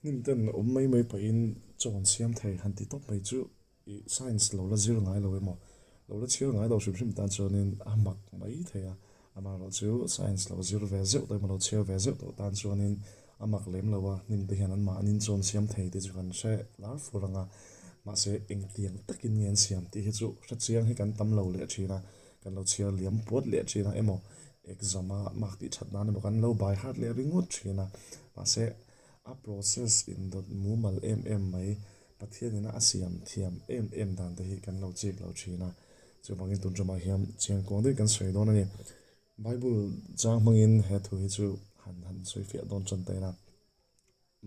Hnim ten awm mai mai pahin chaw an siam thei han ti tawp mai chu i science lo la zir ngai lo emaw, lo la chhiar ngai lo hrim hrim tan chuanin a mak mai thei a. Amaherawhchu science lo zir ve zeuh tawh emaw lo chhiar ve zeuh tawh tan chuanin a mak lem lo a, hnim te hian anmahni chaw an siam thei tih chu kan hre lar fur ang a. Mahse engtiang takin nge an siam tih hi chu hrechiang hi kan tam lo leh thin a, kan lo chhiar liam puat leh thin a emaw exam a mark tih that nan emaw kan lo by heart leh ringawt thin a. Mahse a process indawt mumal em em mai Pathian ina a siam thiam em em dan te hi kan lo chik lo thin a. Chuvangin tun tumah hian chiangkuang daih kan sawi dawn a ni. Bible chang hmangin he thu hi chu han han sawi fiah dawn tan ta ila.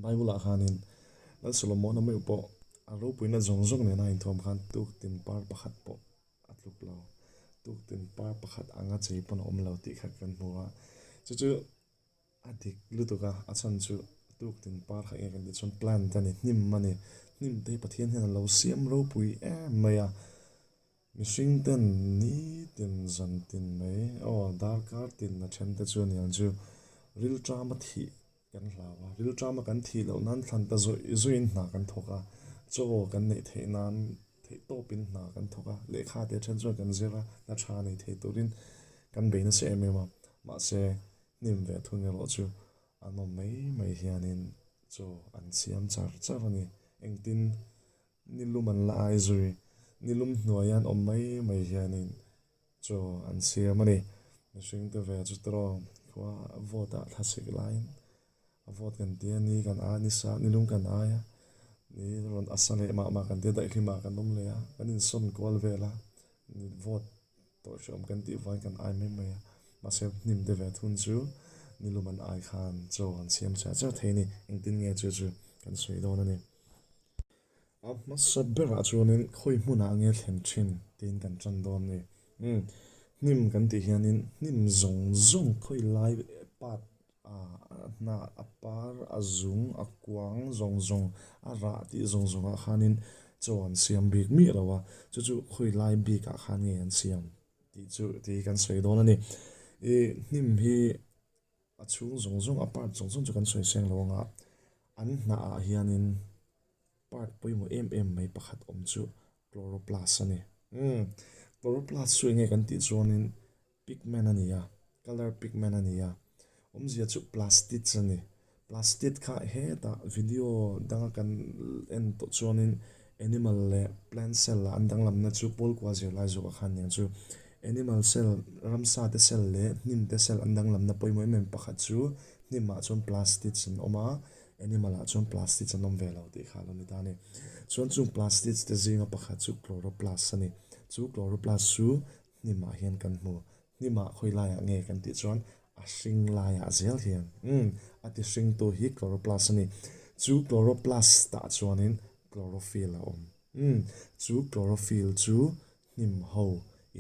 Bible ah khanin Lal Solomon-a meuh pawh a ropuina zawng zawng nena a inthuam khan tuktin par pakhat pawh a tluk lo. Tuktin par pakhat anga chei pawn a awm lo tih kha kan hmu a. Chu chu a dik lutuk a, a chhan chu tuktin par kha eng kan tih chuan plant a ni, hnim a ni. Hnim te hi Pathian hian a lo siam ropui em mai a. Mihring ten nitin zan tin mai aw darkar tin a then te chu aniang chu rilṭama thih kan hlau a, rilṭama kan thih loh nan thlan ta zawih zawih in hna kan thawk a, chaw kan neih theih nan theih tawp in hna kan thawk a, lehkha te then chuan kan zir a, hna tha nei thei turin kan bei nasa em em a, mahse hnim ve thung erawh chu an awm mai mai hianin chaw an siam char char a ni, engtin Nilum an la ai zui. Nilum hnuaia an awm mai mai hianin chaw an siam a ni. Mihring te ve chu tawng khua vawt ah thlasik laiin a vawt kan ti a, ni kan ai nisa nilum kan ai a, ni rawn a sa leh mah mah kan ti a, daihlim ah kan awm leh a, kan insawn kual vel a, ni vawt tawh hreawm kan tih vangin kan ai mai mai a, mahse hnim te ve thun chu nilum an ai khan chaw an siam char char thei a ni. Engtin nge chu chu kan sawi dawn a ni. A hmasa berah chuanin khawi hmunah nge thlen thin tiin kan tan dawn a ni. Umm hnim kan tih hianin hnim zawng zawng khawi lai part a hnah a par a zung a kuang zawng zawng a rah tih zawng zawngah khanin chaw an siam bik miah lo a, chu chu khawi lai bikah khan nge an siam tih chu tih hi kan sawi dawn a ni. Ih hnim hi. A chhung zawng zawng, a part zawng zawng chu kan sawi seng lo anga, an hnah ah hianin part pawimawh em em mai pakhat awm chu chloroplast a ni. Umm, chloroplast chu enge kan tih chuanin pigment a ni a, colour pigment a ni a, awmzia chu plastids a ni. Plastid kha hetah video danga kan en tawh chuanin animal leh plant cell ah an danglamna chu pawl kua zirlai zawkah khan aniang chu. Animal cell, ramsa te cell leh hnim te cell an danglamna pawimawh em em pakhat chu hnim ah chuan plastids an awm a, animal ah chuan plastids an awm ve lo tih kha a lo ni ta a ni. Chuan chung plastids te zinga pakhat chu chloroplast a ni. Chu chloroplast chu hnim ah hian kan hmu. Hnim ah khawi laiah nge kan tih chuan a hring laiah zel hian umm a ti hringtu hi chloroplast a ni. Chu chloroplast ah chuanin chlorophyll a awm. Umm chu chlorophyll chu hnim ho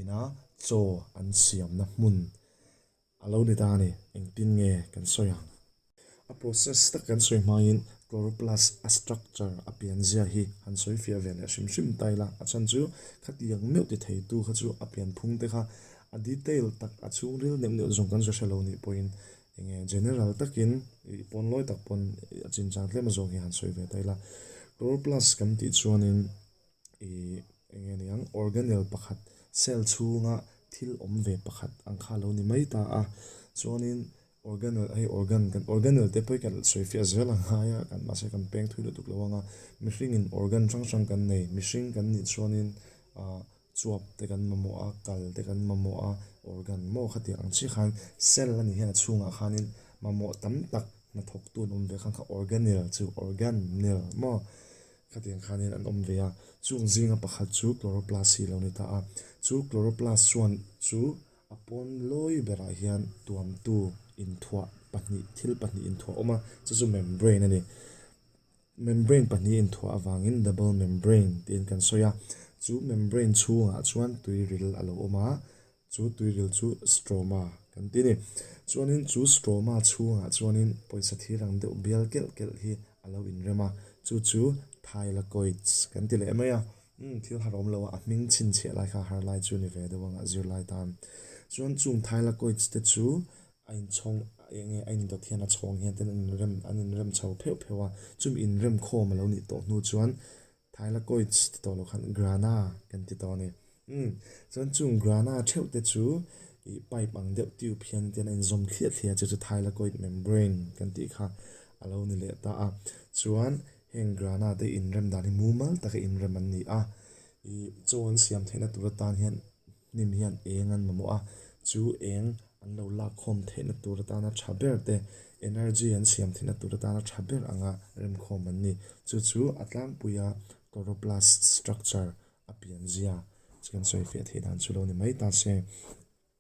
ina chaw an siamna hmun a lo ni ta a ni. Engtin nge kan sawi ang? A process tak kan sawi hmain chloroplast a structure a pianzia hi han sawi fiah ve leh hrim hrim ta ila. A chhan chu khatiang meuh ti theitu kha chu a pianphung te kha a detail tak a chhungril neuh neuh zawng kan zia hre lo nih pawhin enge general takin ih pawnlawi tak pawn a chinchang tlem azawng hi han sawi ve ta ila. Chloroplast kan tih chuanin ih enge niang organelle pakhat cell chhunga thil awm ve pakhat ang kha a lo ni mai ta a chuanin organelle hei organ kan organelle te pawh hi kan sawi fiah zel ang ngai a kan mahse kan peng thui lutuk lo ang a mihringin organ hrang hrang kan nei mihring kan nih chuanin ah chuap te kan mamawh a kal te kan mamawh a organ maw khatiang ang chiah khan cell a nih hian a chhungah khanin mamawh tam tak hnathawktu an awm ve khan kha organelle chu organelle maw. Khatiang khanin an awm ve a, chung zinga pakhat chu chloroplast hi lo ni ta a. Chu chloroplast chuan chu a pawn lawi berah hian tuamtu inthuah pahnih, thil pahnih inthuah a awm a, chu chu membrane a ni. Membrane pahnih inthuah avangin double membrane tiin kan sawi a. Chu membrane chhungah chuan tuiril a lo awm a, chu tuiril chu stroma kan ti a ni. Chuanin chu stroma chhungah chuanin pawisa thir ang deuh bial kelh kelh hi a lo inrem a, chu chu thylakoids kan ti leh mai a. Umm thil har awm lo a, a hming chhinchhiah lai kha har lai chu ni ve deuh ang a zirlai tan. Chuan chung thylakoids te chu. A inchhawng eng nge a indawt hian a chhawng hian ten an inrem an inrem chho pheuh pheuh a, chumi inrem khawm a lo nih tawh hnu chuan thylakoids ti tawh loh khan grana kan ti tawh a ni. Umm chuan chung grana theuh te chu ih pipe ang deuh tube hian ten a inzawm thliah thliah a chu chu thylakoid membrane kan tih kha a lo ni leh ta a. Chuan heng grana te inrem dan hi mumal taka inrem an ni a, ih chaw an siam theihna tur atan hian Hnim hian eng an mamawh a, chu eng an lo lakkhawm theihna tur atana tha ber te, energy an siam theihna tur atana tha ber anga remkhawm an ni. Chu chu a tlangpuia chloroplast structure a pianzia chu kan sawi fiah theih dan chu lo ni mai ta se.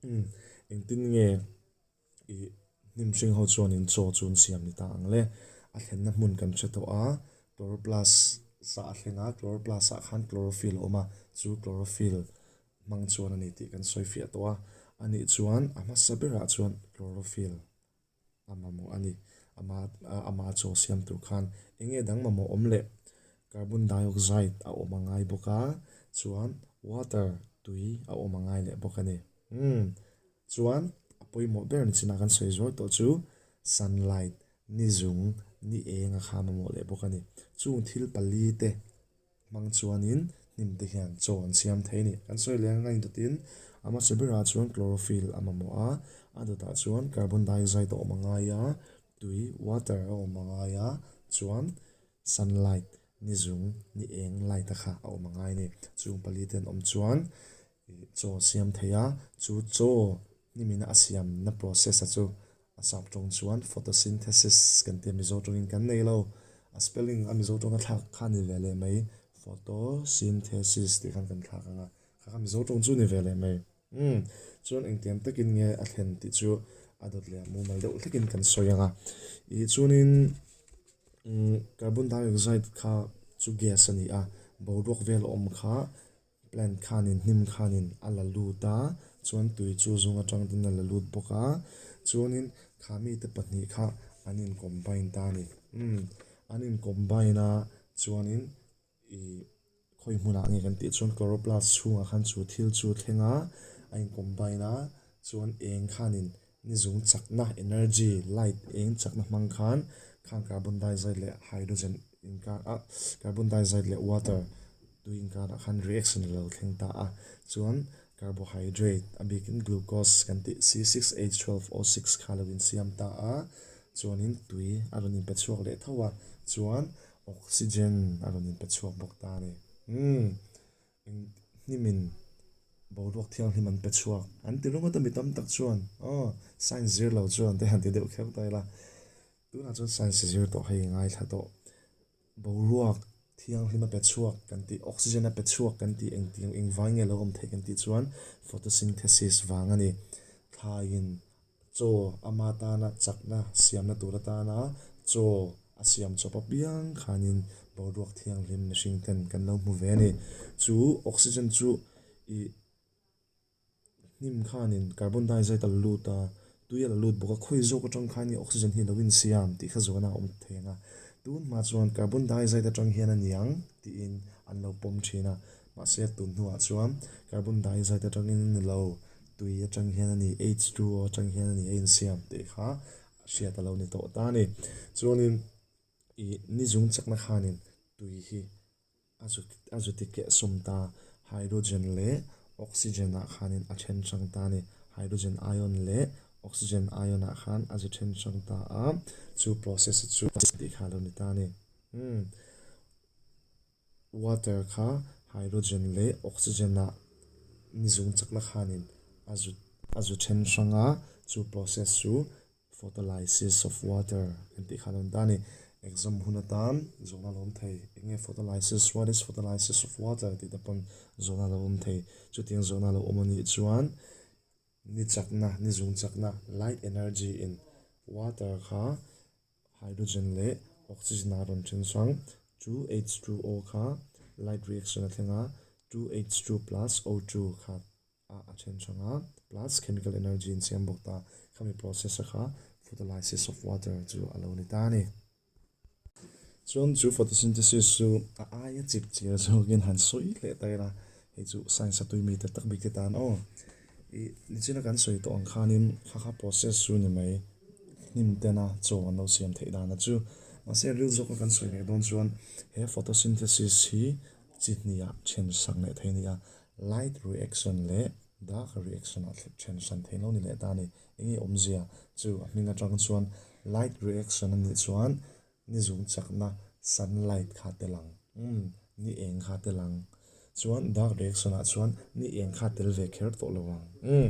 Umm, engtin nge ih hnim hring ho chuanin chaw chu an siam ni ta ang le? A thlenna hmun kan hre tawh a, chloroplast ah a thleng a, chloroplast ah khan chlorophyll a awm a, chu chlorophyll hmang chuan a ni tih kan sawi fiah tawh a, anih chuan a hmasa berah chuan chlorophyll a mamawh a ni. Ama ama chaw siam tur khan eng nge dang mamawh awm leh carbon dioxide a awm a ngai bawk a, chuan water tui a awm a ngai leh bawk a ni. Umm chuan a pawimawh ber ni chinah kan sawi zual tawh chu sunlight ni zung ni eng a kha mamawh leh bawk a ni. Chung thil pali te Hmang chuanin hnim te hian chaw an siam thei a ni. Kan sawi leh ang a indawtin a hmasa berah chuan chlorophyll a mamawh a, a dawtah chuan carbon dioxide a awm a ngai a, tui, water, a awm a ngai a, chuan sunlight, ni zung, ni eng, light a kha a awm a ngai a ni. Chung pali te an awm chuan chaw a siam thei a, chu chaw hnimin a siamna process a chu A sap tawng chuan photosynthesis kan tia Mizo tawngin kan nei lo. A spelling a Mizo tawnga thlak kha a ni ve leh mai. Photosynthesis tih khan kan thlak ang a, kha kha Mizo tawng chu a ni ve leh mai. Umm, chuan engtiang takin nge a thlen tih chu a dawt leh a mumal deuh hlekin kan sawi ang a. Ih chuanin umm carbon dioxide kha chu gas a ni a, boruak vel awm kha Plant khanin hnim khanin a la lut a, chuan tui chu zung atang ten a la lut bawk a, chuanin kha mite pahnih kha an in combine ta a ni. Umm, an in combine a, chuanin ih khawi hmunah nge kan tih chuan chloroplast chhungah khan chu thil chu a thleng a, a in combine a, chuan eng khanin ni zung chakna, energy, light, eng chakna hmang khan khang carbon dioxide leh hydrogen inkar ah carbon dioxide leh water tui inkar ah khan reaction a lo thleng ta a, chuan carbohydrate a bikin glucose kan tih C6H12O6 kha lo insiam ta a, chuanin tui a rawn inpe chhuak leh tho a, chuan oxygen a rawn inpe chhuak bawk ta a ni. Umm. Eng hnimin boruak thianghlim an pe chhuak an ti ringawt a mi tam tak chuan aw science zir lo chuan te han ti deuh kher ta ila tunah chuan science zir tawh hei ngaithla tawh boruak thianghlim a pe chhuak kan tih oxygen a pe chhuak kan tih engtiang engvai nge lo awm theih kan tih chuan photosynthesis vang a ni thlaiin Chaw ama tana chakna siamna tur atana chaw a siam chawp apiang khanin boruak thianghlim mihring ten kan lo hmu ve a ni. Chu oxygen chu ih hnim khanin carbon dioxide a la lut a, tui a la lut bawk a, khawi zawk atang khan nge oxygen hi a lo insiam tih kha zawhna a awm thei ang a. Tun hma chuan carbon dioxide atang hian a niang tiin an lo pawm thin a, mahse tun hnuah chuan carbon dioxide atangin a ni lo. Tui atang hian a ni, H2O atang hian a ni a insiam tih kha hriat a lo ni tawh ta a ni. Chuanin ih ni zung chakna khanin tui hi a zu a zu ti keh sum ta, hydrogen leh oxygen ah khanin a then hrang ta a ni. Hydrogen ion leh oxygen ion ah khan a zu then hrang ta a, chu process chu tih kha a lo ni ta a ni. Umm. Water kha hydrogen leh oxygen ah ni zung chakna khanin a zu a zu then hrang a, chu process chu photolysis of water kan tih kha a lo ni ta a ni. Exam hun atan zawhna a lo awm thei, eng nge photolysis, what is photolysis of water tih te pawn zawhna a lo awm thei. Chutiang zawhna a lo awm anih chuan ni chakna, ni zung chakna, light energy in water kha Hydrogen leh oxygen a rawn then hrang. 2H2O kha light reaction a thleng a, 2H2 plus O2 kha a a then hrang a, plus chemical energy in siam bawk ta. Khami process a kha photolysis of water chu a lo ni ta a ni. Chuan chu photosynthesis chu a aia chip chiar zawkin han sawi leh ta ila, hei chu science a tui mi te tak bik te tan aw. I nichina kan sawi tawh ang khanin kha kha process chu ni mai, hnim tena chaw an lo siam theih dana chu. Mahse ril zawka kan sawi leh dawn chuan he photosynthesis hi chi hniha then sak leh thei a ni a, light reaction leh dark reaction ah then hran theih lo ni leh ta a ni. Enge awmzia chu a hming atang chuan light reaction a nih chuan Ni zung chakna sunlight kha tel ang. Umm, ni eng kha tel ang. Chuan dark reaction ah chuan ni eng kha tel ve kher tawh lo ang. Umm,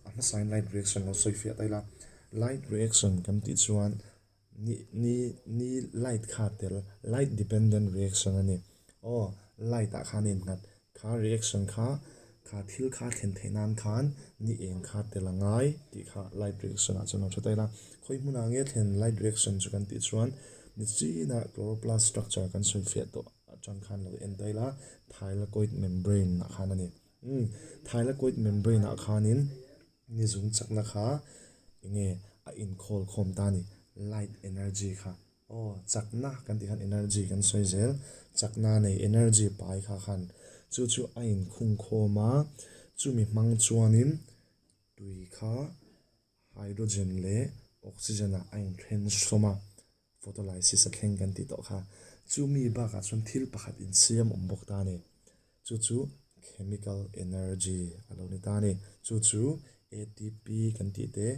a hmasain light reaction lo sawi fiah ta ila. Light reaction kan tih chuan ni, ni, ni light kha tel, light dependent reaction a ni. Aw, light ah khan a innghat. Kha reaction kha, kha thil kha thlen theih nan khan ni eng kha tel a ngai tih kha light reaction ah chuan lo hre ta ila. Khawi hmunah nge thlen light reaction chu kan tih chuan ni chinah chloroplast structure kan sawi fiah tawh atang khan lo en ta ila, thylakoid membrane ah khan a ni. Umm, thylakoid membrane ah khanin ni zung chakna kha enge a inkhawl khawm ta a ni, light energy kha. Aw, chakna kan tih khan energy kan sawi zel. Chakna nei energy pai kha khan chu chu a inkhung khawm a, chumi hmang chuanin tui kha hydrogen leh oxygen ah a inthen sawm a, photolysis a thleng kan tih tawh kha. Chumi bakah chuan thil pakhat insiam awm bawk ta a ni. Chu chu chemical energy a lo ni ta a ni. Chu chu ATP kan tih te,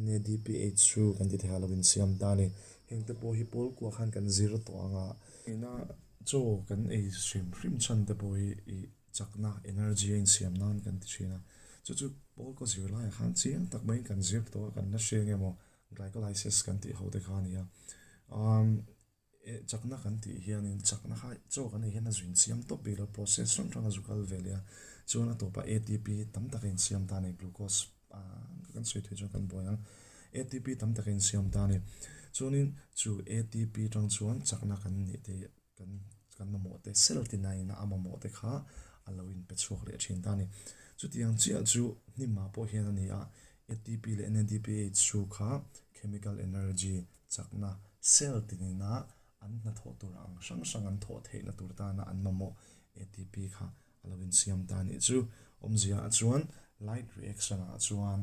NADPH chu kan tih te kha a lo insiam ta a ni. Heng te pawh hi pawl kuah khan kan zir tawh ang a. Ina chaw kan ei hrim hrim chhan te pawh hi ih chakna, energy, a insiam nan kan ti thin a. Chu chu pawl kaw zir laiah khan chiang tak maiin kan zir tawh a, kan la hria nge maw glycolysis kan tih ho te kha a ni a. Chakna kan tih hianin chakna kha chaw kan ei hian a zuin siam tawp bik lo, process hrang hrang a zu kal ve leh a, chuan a tawpah ATP tam tak a insiam ta a ni, glucose kan sawi theih chuan kan buai ang, ATP tam tak a insiam ta a ni. Chuanin chu ATP tang chuan chakna kan nih te kan kan mamawh te cell tinain a mamawh te kha a lo inpe chhuak leh thin ta a ni. Chutiang chiah chu hnimah pawh hian a ni a, ATP leh NADPH chu kha chemical energy chakna cell tinina an hnathawh tur ang hrang hrang an thawh theihna tur tana an mamawh ATP kha a lo insiam ta anih chu. Awmzia ah chuan light reaction ah chuan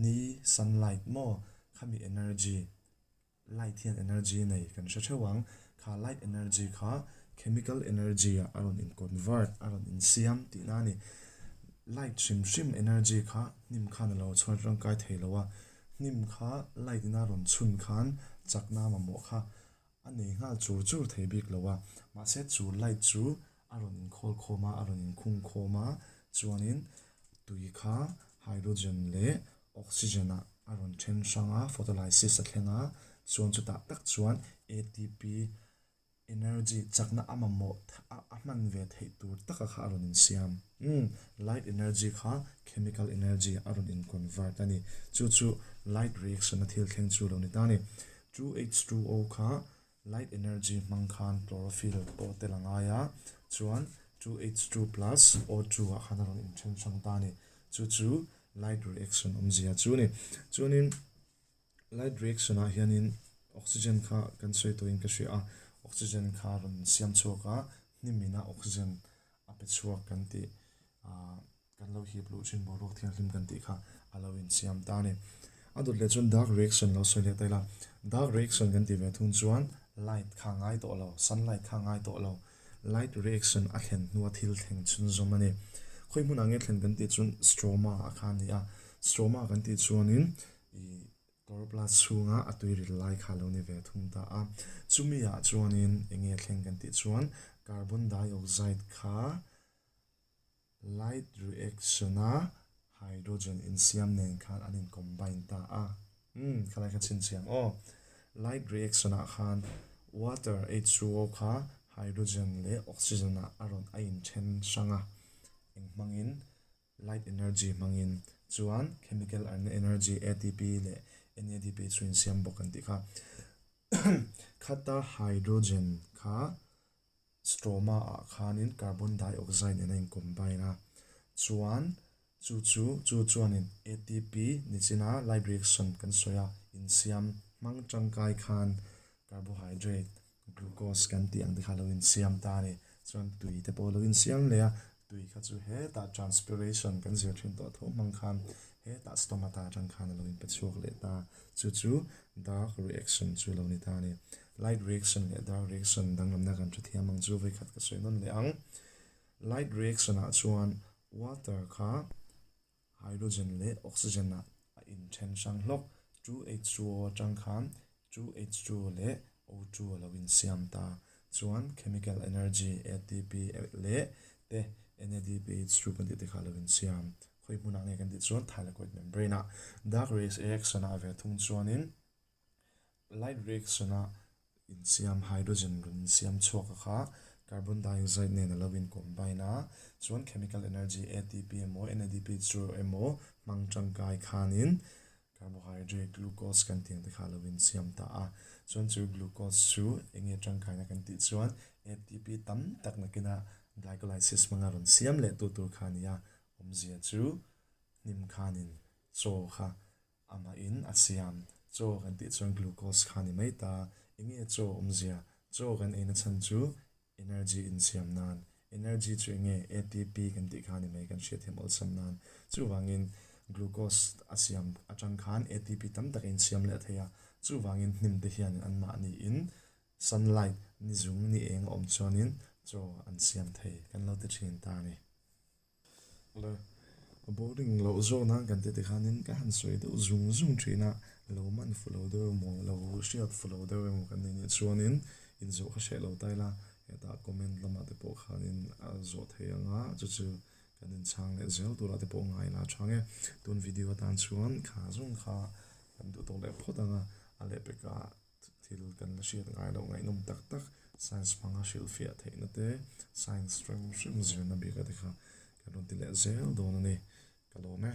ni, sunlight, maw khami energy, light hian energy nei kan hre theuh ang, kha light energy kha chemical energy ah a rawn in convert, a rawn insiam tihna a ni. Light hrim hrim energy kha hnim khan a lo chhuan tangkai thei lo a, Hnim kha light in a rawn chhun khan chakna mamawh kha a nei nghal chur chur thei bik lo a, mahse chu light chu a rawn inkhawl khawm a, a rawn inkhung khawm a, chuanin tui kha hydrogen leh oxygen ah a rawn then hrang a, photolysis a thleng a, chuan chutah tak chuan ATP Energy chakna a mamawh a hman ve theih tur taka kha a rawn insiam. Umm, light energy kha chemical energy a rawn in convert a ni. Chu chu light reaction a thil thleng chu lo ni ta a ni. 2H2O kha light energy hmang khan chlorophyll pawh tel a ngai a, chuan 2H2 plus O2 ah khan a rawn inthen hrang ta a ni. Chu chu light reaction awmzia chu a ni. Chuanin. Light reaction ah hianin oxygen kha kan sawi tawhin ka hria a, oxygen kha rawn siam chhuak a, hnim ina oxygen a pe chhuak kan tih ah kan lo hip luh thin boruak thianghlim kan tih kha a lo insiam ta a ni. A dawt leh chuan dark reaction lo sawi leh ta ila, dark reaction kan tih ve thung chuan light kha a ngai tawh lo, sunlight kha a ngai tawh lo, light reaction a thlen hnua thil thleng chhunzawm a ni. Khawi hmunah nge thlen kan tih chuan stroma ah kha a ni a, stroma kan tih chuanin I chloroplast chhunga a tui ril lai kha lo ni ve thung ta a. Chumi ah chuanin eng nge thleng kan tih chuan carbon dioxide kha light reaction a hydrogen insiam nen khan an in combine ta a. Umm khalai kha chhinchhiang aw. Light reaction ah khan water H2O kha hydrogen leh oxygen ah a rawn a inthen hrang a, eng hmangin Light energy hmangin chuan chemical energy ATP leh NADP chu insiam bawk an tih kha. Khata hydrogen kha stroma ah khanin carbon dioxide nen a in combine a, chuan chu chu chu chuanin ATP nichina light reaction kan sawi a insiam hmang tangkai khan carbohydrate glucose kan tih ang te kha lo insiam ta a ni. Chuan tui te pawh lo insiam leh a. Tui kha chu hetah transpiration kan zir thin tawh tho hmang khan hetah stomata atang khan a lo inpe chhuak leh ta. Chu chu dark reaction chu lo ni ta a ni. Light reaction leh dark reaction danglamna kan hre thiam ang chu vawikhat ka sawi nawn leh ang. Light reaction ah chuan water kha hydrogen leh oxygen ah a inthen hrang hlawk. 2H2O atang khan 2H2 leh O2 a lo insiam ta. Chuan chemical energy ATP leh te NADPH2 kan tih te kha a lo insiam. Khawi hmunah nge kan tih chuan thylakoid membrane ah. Dark reaction ah ve thung chuanin light reaction a insiam hydrogen rawn insiam chhuak a kha carbon dioxide nen a lo in combine a, chuan chemical energy ATP emaw NADPH2 emaw hmang tangkai khanin Carbohydrate, glucose kan tih ang te kha a lo insiam ta a. Chuan chu glucose chu eng nge tangkaina kan tih chuan ATP tam tak nakina glycolysis hmanga rawn siam leh tu tur kha a ni a. Awmzia chu hnim khanin chaw kha amahin a siam. Chaw kan tih chuan glucose kha a ni mai ta. Eng nge chaw awmzia? Chaw kan eina chhan chu Energy insiam nan, Energy chu enge ATP kan tih kha a ni mai kan hriatthiam awlsam nan. Chuvangin glucose a siam atang khan ATP tam tak a insiam leh thei a, chuvangin hnim te hianin anmahniin sunlight, ni zung, ni eng a awm chuanin chaw an siam thei kan lo ti thin ta a ni. Le, a boring loh zawk nan kan tih te khanin ka han sawi deuh zung zung thin a, lo man fu lo deuh emaw, lo hriat fu lo deuh emaw kan nei nih chuanin inzawh kha hreh lo ta ila, hetah comment lamah te pawh khanin a zawh thei ang a, chu chu kan inchhang leh zel turah te pawh ngai la chhang e. Tun video atan chuan kha zawng kha kan duh tawk leh phawt ang a, a lehpekah Thil kan la hriat ngai loh ngaihnawm tak tak science hmanga hrilhfiah theihna te, science hrang hrim zirna bik a te kha kan rawn ti leh zel dawn a ni. Ka lawm e.